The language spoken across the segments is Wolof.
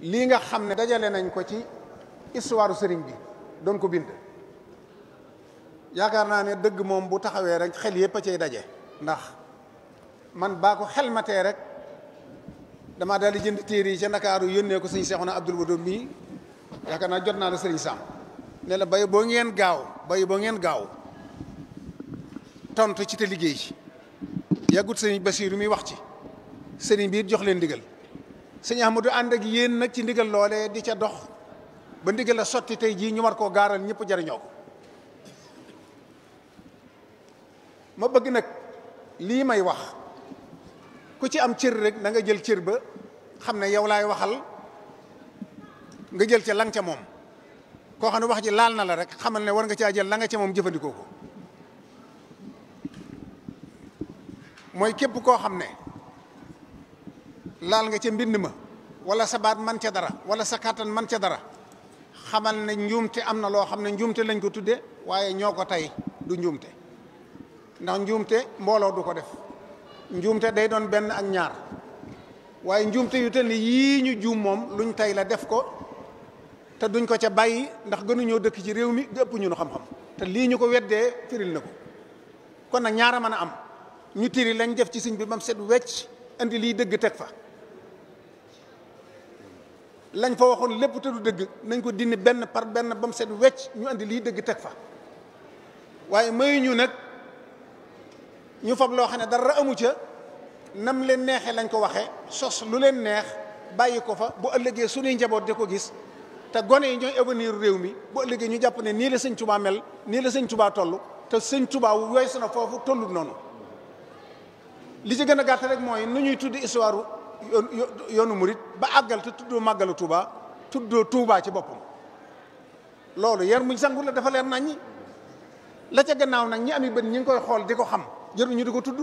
lii nga xam ne dajale nañ ko ci histoire sëriñ bi doon ko bind yaakaar naa ne dëgg moom bu taxawee rek xel yépp a cay daje ndax man baa ko xel matee rek damaa daal di jënd téere yi ca Ndakaaru yónnee ko sëñ Seexuna Abdul Wadoud mii yaakaar naa jot naa la sëriñ Sam ne la bay boo ngeen gaaw tontu ci te liggéey ci yàggut sëriñ Basiiru mi wax ci sëriñ bi jox leen ndigal sëñ Ahmadu ànd ak yéen nag ci ndigal loolee di ca dox ba ndigal la sotti tey jii ñu war koo gaaral ñëpp jariñoo ko ma bëgg nag lii may wax ku ci am cër rek na nga jël cër ba xam ne yow laay waxal nga jël ca lang ca moom koo xam ne wax ji laal na la rek xamal ne war nga caa jël la nga ca moom jëfandikoo ko mooy képp koo xam ne laal nga ca mbind ma wala sa baat man ca dara wala sa kàttan man ca dara xamal ne njuumte am na loo xam ne njuumte lañ ko tudde waaye ñoo ko tey du njuumte ndax njuumte mbooloo du ko def njuumte day doon benn ak ñaar waaye njuumte yu tel ni yii ñu juum moom luñ tey la def ko te duñ ko ca bàyyi ndax gënuñoo dëkk ci réew mi ëpp ñu nu xam-xam te lii ñu ko weddee firil na ko kon nag ñaara mën a am ñu tiri lañ def ci sëñ bi ba mu set wecc andi lii dëgg teg fa lañ fa waxoon lépp te du dëgg nañ ko dindi benn par benn ba mu set wecc ñu andi lii dëgg teg fa waaye mayuñu nag ñu fab loo xam ne dara amu ca nam leen neexee lañ ko waxee sos lu leen neex bàyyi ko fa bu ëllëgee suñuy njaboot di ko gis te gone yi ñooy avenir réew mi bu ëllëgee ñu jàpp ne nii la sëñ Touba mel nii la sëñ Touba toll te sëñ Touba weesu na foofu tollut noonu li ci gën a gàtt rek mooy nu ñuy tudd histoire yoonu murit ba àggal te tuddoo màggalu Touba tuddoo Touba ci boppam loolu yar muñ sangu la dafa leer naññi la ca gannaaw nag ñi ami bët ñi ngi koy xool di ko xam jëru ñu di ko tudd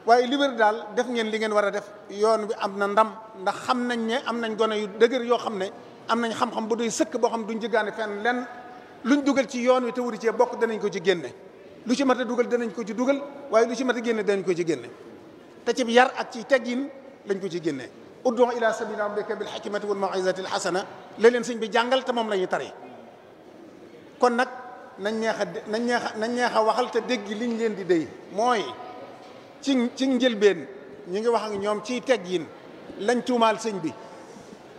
waaye li wér daal def ngeen li ngeen war a def yoon bi am na ndam ndax xam nañ ne am nañ gone yu dëgër yoo xam ne am nañ xam-xam bu doy sëkk boo xam duñ jëggaane fenn lenn luñ dugal ci yoon wi te wuri cee bokk danañ ko ci génne lu ci mat a dugal danañ ko ci dugal waaye lu ci mat a génne danañ ko ci génne te ci yar ak ci teggin lañ ko ci génne ud'u ila sabili rabbika bil hikmati wal maw'izati al hasana la leen sëñ bi jàngal te moom la ñuy tari kon nag nañ neex a waxal te dégg liñ leen di déy mooy ci njëlbeen ñu ngi wax ak ñoom ciy teggin lañ tuumaal sëñ bi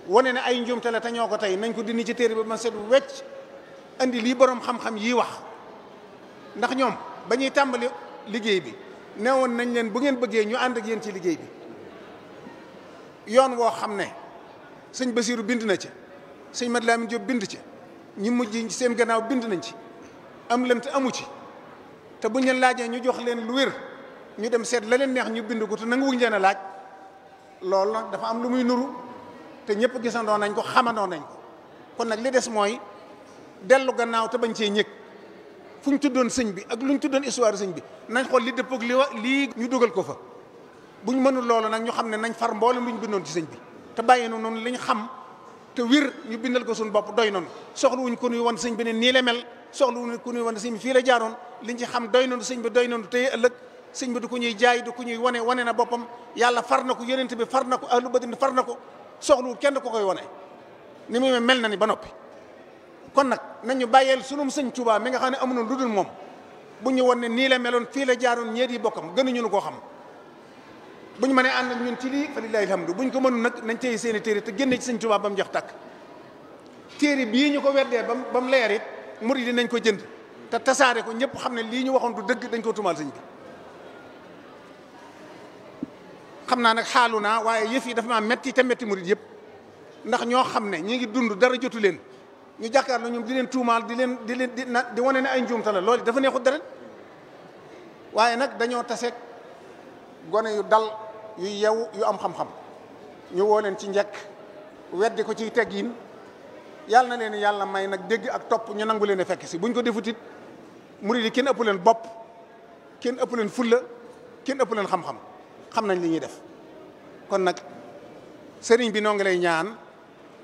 wane ne ay njuumte la te ñoo ko tey nañ ko dindi ci téere bi ma set wecc andi lii borom xam-xam yii wax ndax ñoom ba ñuy tàmbali liggéey bi neewoon nañ leen bu ngeen bëggee ñu ànd ak yéen ci liggéey bi yoon woo xam ne sëñ Basiiru bind na ci sëñ Mat Lamin Jóob bind ci ñi mujj seen gannaaw bind nañ ci am lënt amu ci te buñ leen laajee ñu jox leen lu wér ñu dem seet la leen neex ñu bind ko te nanguwuñ leen a laaj loolu nag dafa am lu muy nuru te ñëpp gisandoo nañ ko xamandoo nañ ko kon nag li des mooy dellu gannaaw te bañ cee ñëg fu ñu tuddoon sëñ bi ak lu ñu tuddoon histoire sëñ bi nañ xool li dëpp ak lii ñu dugal ko fa buñ mënul loolu nag ñu xam ne nañ far mboolem lu ñu bindoon ci sëñ bi te bàyyi noonu li ñu xam te wir ñu bindal ko suñu bopp doy noonu soxlawuñ ko nuy wan sëñ bi ne nii la mel soxlawuñ ko nuy wan sëñ bi fii la jaaroon liñ ci xam doy noonu sëñ bi doy noonu tey ëllëg sëñ bi du ko ñuy jaay du ko ñuy wane na boppam yàlla far na ko yonent bi far na ko ahlu badin far na ko soxlawul kenn ko koy wane ni muy mel na ni ba noppi kon nag nañu bàyyeel sunum sëñ Tuubaa mi nga xam ne amuñu lu dul moom bu ñu wan ne nii la meloon fii la jaaroon ñeet yi bokkam gënuñu nu koo xam bu ñu mënee ànd ak ñun ci lii fa lillahi alhamdu bu ñu ko mënul nag nañ téye seeni téere te génne ci sëñ Tuubaa ba mu jox tàkk téere bii ñu ko weddee ba mu leer it murid yi nañ ko jënd te tasaare ko ñëpp xam ne lii ñu waxoon du dëgg dañ ko tumaal sëñ bi xam naa nag xaalu naa waaye yëf yi dafa maa metti te metti murid yëpp ndax ñoo xam ne ñi ngi dund dara jotu leen ñu jàkkaarloo ñoom di leen tuumaal di wane ne ay njuumte la loolu dafa neexut dara waaye nag dañoo taseeg gone yu dal yu yew yu am xam-xam ñu woo leen ci njëkk weddi ko ciy teggin yàlla na leen yàlla may nag dégg ak topp ñu nangu leen a fekk si buñ ko defutit murid yi kenn ëpp leen bopp kenn ëpp leen fulla kenn ëpp leen xam-xam xam nañ li ñuy def kon nag sëriñ bi noo ngi lay ñaan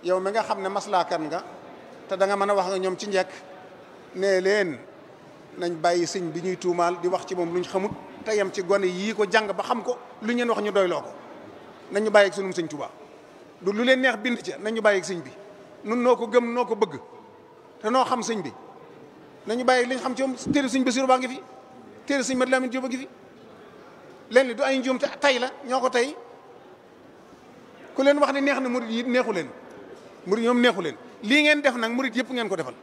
yow mi nga xam ne maslaakan nga te da nga mën a wax nga ñoom ci njëkk ne leen nañ bàyyi sëñ bi ñuy tuumaal di wax ci moom luñ xamut te yem ci gone yii ko jàng ba xam ko lu ñeen wax ñu doyloo ko nañ ñu bàyyi ak sunum sëñ Tuubaa du lu leen neex bind ca nañu bàyyi ak sëñ bi nun noo ko gëm noo ko bëgg te noo xam sëñ bi nañu bàyyi li ñu xam ci moom téere sëñ Basiru baa ngi fi téere sëñ Mat Lamin Jóob a ngi fi leen li du ay njuum te tay la ñoo ko tey ku leen wax ne neex na murid yi neexu leen murid ñoom neexu leen lii ngeen def nag murid yëpp ngeen ko defal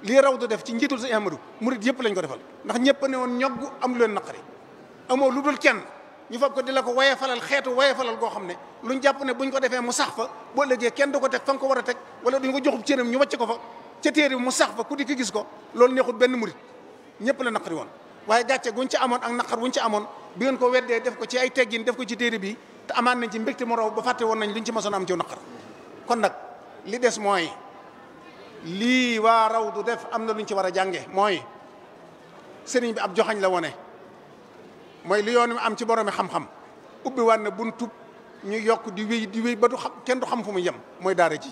lii raw du def ci njiitul sëñ Ahmadu murid yëpp lañ ko defal ndax ñëpp ne woon ñogg am lu leen naqari amoo lu dul kenn ñu fab ko di la ko waye falal xeetu waye falal goo xam ne luñ jàpp ne buñ ko defee mu sax fa boo ëllëgee kenn du ko teg fa nga ko war a teg wala duñ ko joxub cëram ñu wàcc ko fa ca téere bi mu sax fa ku di ko gis ko loolu neexul benn murid ñëpp la naqari woon waaye gàcce guñ ci amoon ak naqar wuñ ci amoon bi ngeen ko weddee def ko ci ay teggin def ko ci téere bi te amaan nañ ci mbégte mu raw ba fàtte woon nañ luñ ci mosoon am ci naqar kon nag li des mooy lii waa raw du def am na luñ ci war a jànge mooy sëriñ bi ab joxañ la wone mooy li yoon mi am ci boromi xam-xam ubbi waat na buntub ñu yokk di wéy ba du xam kenn du xam fu mu yem mooy daara ji